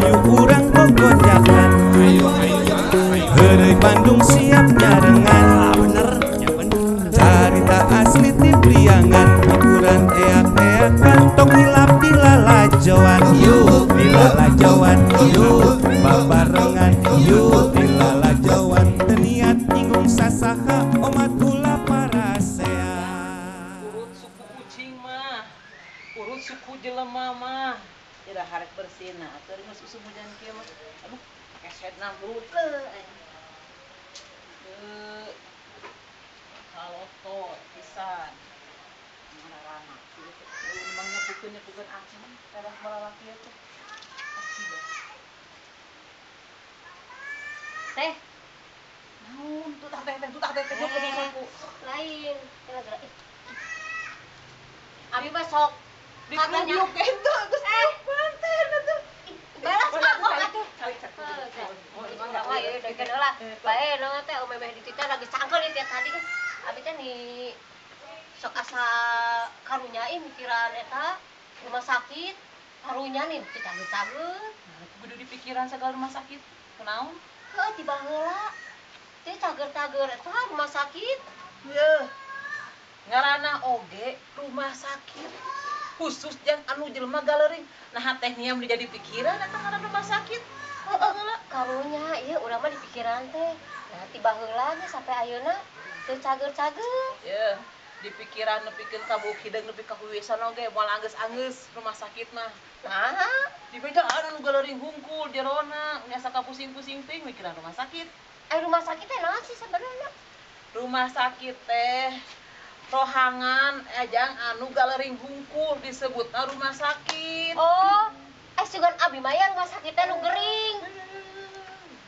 hayu urang gogonjakan. Heureuy Bandung siap nyarengan. Carita asli ti Priangan, hiburan eak-eakan, tong hilap dilalajoan. Yuk dilalajoan, yuk babarengan, yuk dilalajoan. Teu niat nyinggung sasaha omat ulah parasea. Urut suku kucing mah, urut suku jelema mah. Tidak harek bersih nah, atuh geus usum hujan kieu mah. Aduh, kesetna brute. Kaloto pisan. Mararana kieu teh. Memang nyepukeun acan teras balalaki teh. Teh. Naon tuh tah teh teh tuh tah teh teh saku. Lain, kira-kira. Abi mah sok katanya gitu geus panten atuh. Balas mah atuh. Bae dekeun heula. Bae naon teh memeh ditita lagi cangkel ieu tadi kan. Abi teh nih sok asa karunya ih mikiran eta rumah sakit karunya nih teu cageut-cageut. Nah, kudu dipikiran segala rumah sakit. Kunaon? Heuh ti baheula. Teu cager-cager eta rumah sakit. Yeuh. Ngaranna oge rumah sakit. Khusus jang anu jelema galering. Nah teh nia mun jadi pikiran eta ngaran rumah sakit. Heeh heula karunya ieu urang mah dipikiran teh. Nah ti baheula nya sampai ayeuna teu cager-cager. Yeuh, dipikiran nepikeun ka buuk hideung nepi ka huwisan oge moal anggeus-anggeus rumah sakit mah. Nah, dibejaan anu galering hungkul jerona nya ka pusing-pusing teh mikiran rumah sakit. Rumah sakit teh naon sih sebenarnya? Rumah sakit teh rohangan jang anu galering hungkul disebutna rumah sakit. Oh, sugan abi mah ya rumah sakit teh nu gering.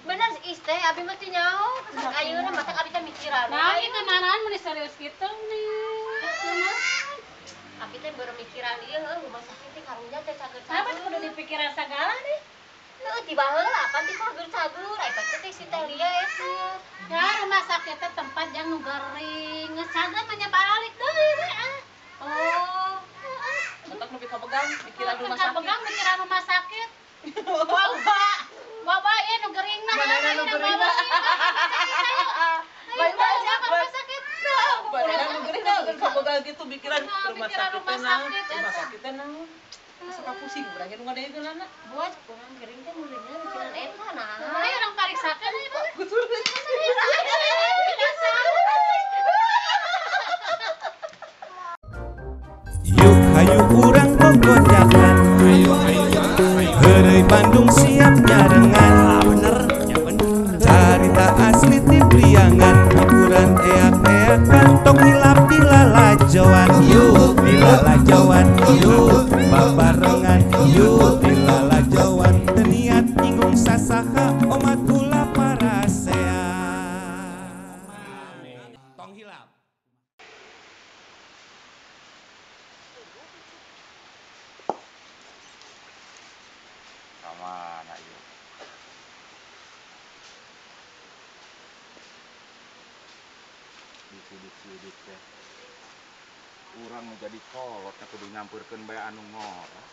Bener is teh abi mah teu nyaho, ayeuna mah teh abi teh mikiran. Nah, ieu kunaon mun serius kitu nih. Abi teh baru mikiran ieu heuh rumah sakit teh karunya teh cager-cager. Apa kudu dipikiran sagala nih? Heuh ti baheula pan teh cager-cager, ai teh si teh lia eta. Ya rumah sakit teh tempat yang nu gering, geus cager mah nya balik deui we ah. Oh, heeh. Tetep nepi ka begang mikiran rumah sakit. Begang mikiran rumah sakit. Bawa. Bawa ieu nu gering mah. Mana nu gering mah. Bae bae rumah sakit. Mana nu gering mah ka begang kitu mikiran rumah sakit teh naon? Rumah sakit teh naon? Asa ka pusing urang ge nu ngadegeunana. Buat urang gering teh meureunnya mikiran eta nah. Ayo urang pariksakeun ieu mah. Yuk hayu urang gogonjakan. Heureuy Bandung siap nyarengan. Carita asli ti Priangan, hiburan eak-eakan, tong hilap dilalajoan. Yuk dilalajoan, yuk babarengan, yuk dilalajoan. Teu niat nyinggung sasaha omat ulah parasea. Tong hilap. Kamana ieu? Disidik-sidik teh. Urang nu jadi kolot teh kudu nyampeurkeun bae anu ngora.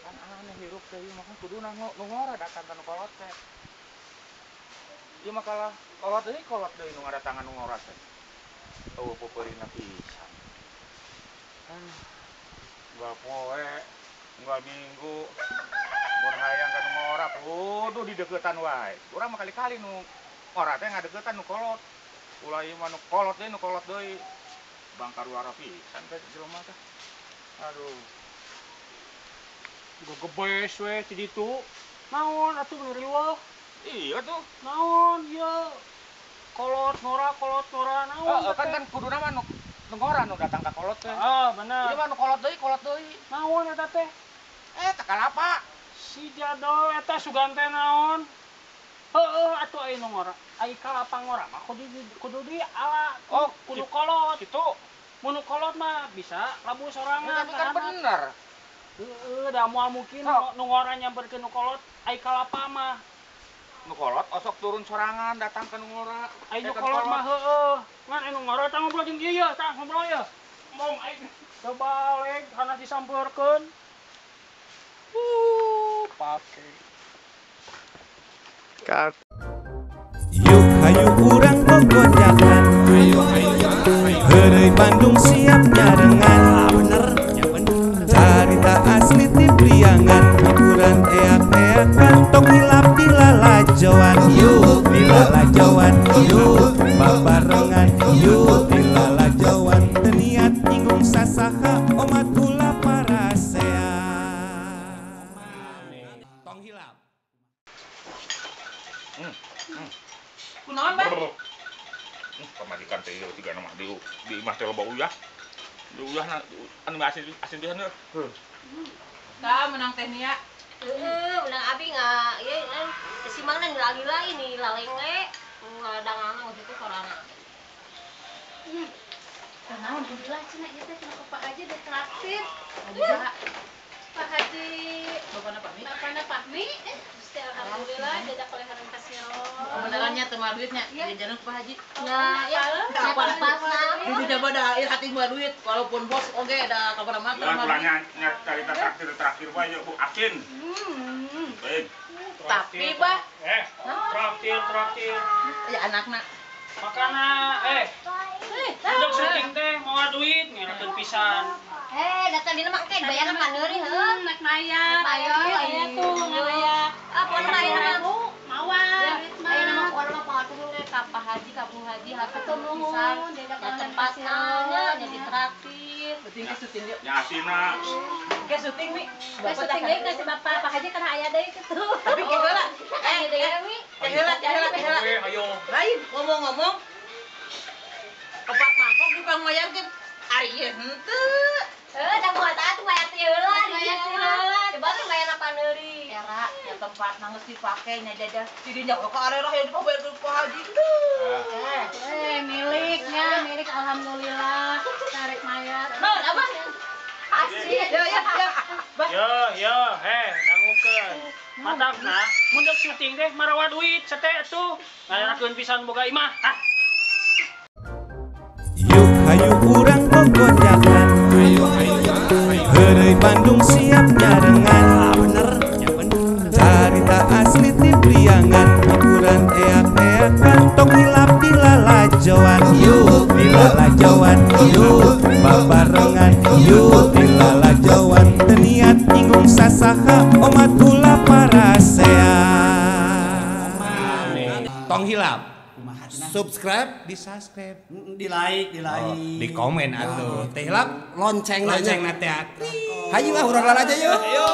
Kan aneh hirup teh ieu mah kan kuduna nu ngora datang ka nu kolot teh. Ieu mah kalah kolot deui nu ngadatangan nu ngora teh. Eueuh peupeurina pisan. Aduh. Unggal poe, unggal minggu, mun hayang ka nu ngora kudu dideukeutan wae. Urang mah kali-kali nu ngora teh ngadeukeutan nu kolot. Ulah ieu mah nu kolot deui nu kolot deui. Bangkaruara pisan teh jelema teh. Aduh. Gegebes we ti ditu. Naon atuh nu riweuh? Iya tuh. Naon ieu? Kolot ngora naon? Heeh, kan kan kuduna mah nu ngora nu datang ka kolot teh. Heeh, bener. Ieu mah nu kolot deui, kolot deui. Naon eta teh? Teh kalapa. Si jadol eta sugan teh naon? Heeh, atuh aya nu ngora. Ai kalapa ngora mah kudu di ala. Oh, kudu kolot. Kitu. Mun nu kolot mah bisa labu sorangan. Tapi kan bener. Heeh, da moal mungkin nu ngora nyamperkeun nu kolot, ai kalapa mah. Nu kolot osok turun sorangan datang ke nu ngora. Ai nu kolot mah heueuh. Ngan ai nu ngora tah ngobrol jeung ieu tah ngobrol ieu. Mong aing teu balik kana disampeurkeun. Oke. Cut. Yuk hayu urang gogojakan. Heureuy Bandung siap nyarengan. Bener, ya bener. Carita asli ti Priangan, hiburan eak-eakan, tong hilap di lalajoan. Yuk dilalajoan, yuk babarengan, yuk dilalajoan. Teu niat nyinggung sasaha, omat ulah parasea. Tong hilap. Kunaon, Bah? Pamajikan teh ieu tiga nama di imah teh loba uyah. Di uyahna anu asin asin pisan heuh. Tah menang teh nia. Heeh, menang abi nga ieu si Mang na lila ini lalenge ngadangan kitu sorana. Kunaon alhamdulillah cenah ieu teh cenah ke Pak Haji ditraktir. Pak Haji, Bapana Fahmi. Bapana Fahmi, Gusti alhamdulillah diajak oleh Harun Kasiro. Benerannya teu mah duitnya, jajanan ke Pak Haji. Nah, ya, siapa pasna. Ibu coba dah ieu hati mah duit, walaupun bos oge da kabar mah teu mah duit. Ulah nya carita traktir bae Bu asin. Baik. Tapi bah, traktir. Ya anakna. Makana udah syuting teh mawa duit ngerakeun pisan. Datang dina mah engke bayaran paneuri heuh. Naik mayar, aya tuh ngan Ah, pokona mah ayeuna mah mawa duit mah. Ayeuna mah pokona mah pangatur we ka Pak Haji, ka Bu Haji hatur nuhun pisan. Diajak Ya oleh tempatna nya jadi traktir. Penting ke syuting yuk. Nya asinna. Ke syuting mi. Bapak syuting deui ka si Bapak Pak Haji kana aya deui kitu. Tapi ke heula. Aya deui mi. Heula, heula, heula. Ayo. Lain ngomong-ngomong. Opat mangkok dipangmayarkeun. Ari ieu henteu. Da moal atuh bayar teh heula. Bayar teh heula. Coba teh bayar paneuri. Era ya tempat nangis dipake nya jajan. Tidinya ka arerah ya dipabayarkeun Pak Haji. Miliknya, milik alhamdulillah. Tarik mayat. Naon abah? Asik. Ya ya ya. Bah. Yo yo, dangukeun. Matakna mun deuk syuting teh marawa duit sete atuh. Ngarakeun pisan boga imah. Ah. Yuk hayu urang gogojakan. Heureuy Bandung siap nyarengan. Bener, ya bener. Carita asli ti Priangan, hiburan eak-eakan, tong hilap di lalajoan. Yuk dilalajoan, yuk babarengan, yuk dilalajoan. Teu niat nyinggung sasaha, omat ulah parasea. Tong hilap. Subscribe, di subscribe, di like, di komen atuh. Teh hilap lonceng lonceng na teh. Hayu ah urang lalajo yuk. Ayo.